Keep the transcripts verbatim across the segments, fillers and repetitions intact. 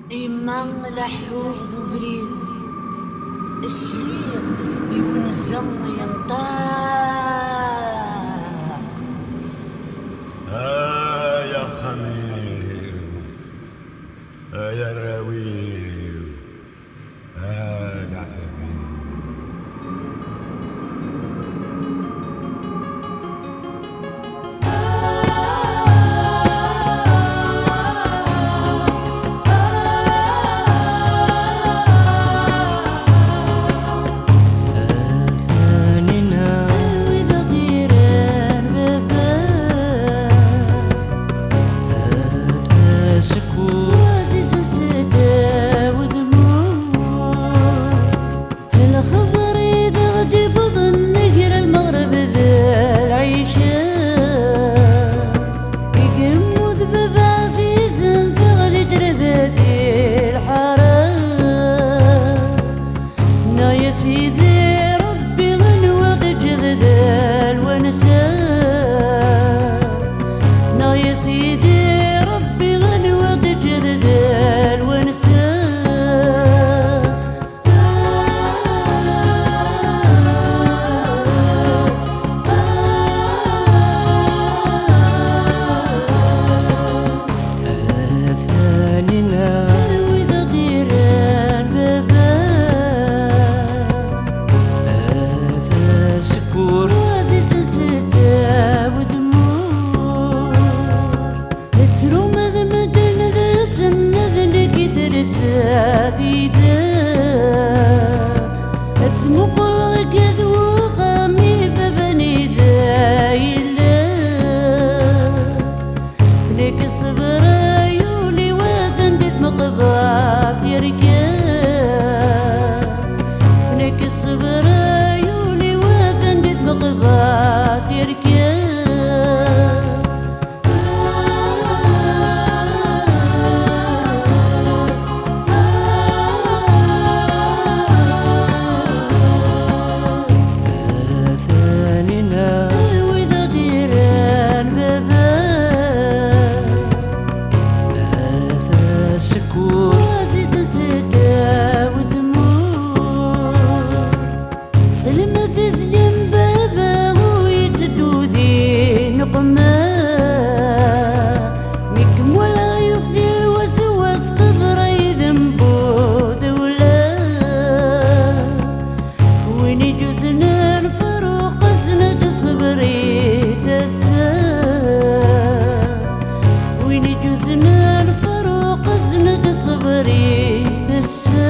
Imma laḥḥuɣ d ubrid, sliɣ i unza yenṭeq. Ay axxam-iw, ay arraw-iw, ay leɛtab-iw. Lxeber i d aɣ-d-iwwḍen ger lmeɣreb d lɛica, i yemmut baba ɛzizen teɣli-d rrehba di lḥara. Nniɣ-yas Sidi Rebbi anwa ɣ-d-teǧǧeḍ d lwansa. Nniɣ-yas Sidi Rebbi anwa ɣ-d-teǧǧeḍ d lwansa. Ttrum d medden d-sen ad neg i tersa did. Ad tmuqleɣ deg ad wexxam i baba-nni da yella. Fnek ṣṣber ay ul-iw ad n-d tmeqbert yerka. Fnek ṣṣber ay ul-iw ad n-d tmeqbert yerka. Ttxil-m tezlem baba ur yetteddu di nneqma. Mi kem-walaɣ yuftil waswas teḍra yid-m bu tewla. Win i yuznen Faruq azen-d ṣṣber i tasa. Win i yuznen Faruq azen-d ṣṣber i tasa.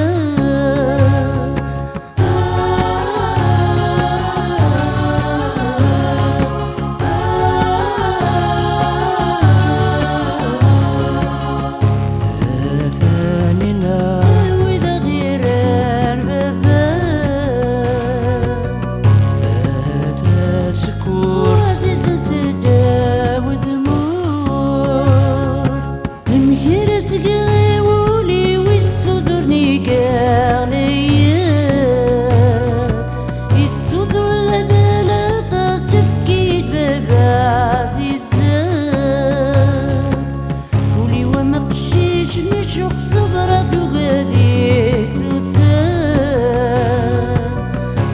Amek ara s-geɣ i wul-iw issudur nnig aɣlayet? Issudur lehbal aṭas, efk-iyi-d baba ɛzizen. Ul-iw am aqcic mi cuq ṣebreɣ d ugad isusem.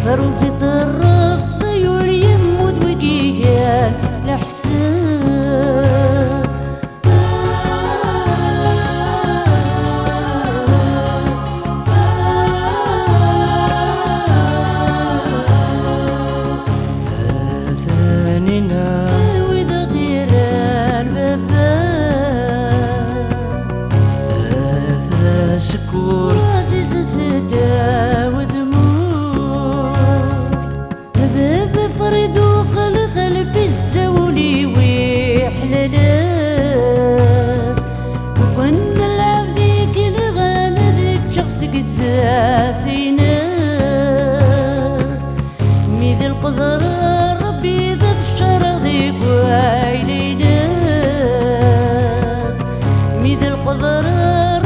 Taruẓi terreẓ, ay ul yemmut wigi gan leḥsab. Baba Frid uxelxel fi zzawul-iw iḥlalas. Lukan d lɛebd i yenɣan ad ččeɣ seg tasa-ines. Mi d lqedra n Rebbi d ad ccareɣ deg wayla-ines. Mi d lqedra n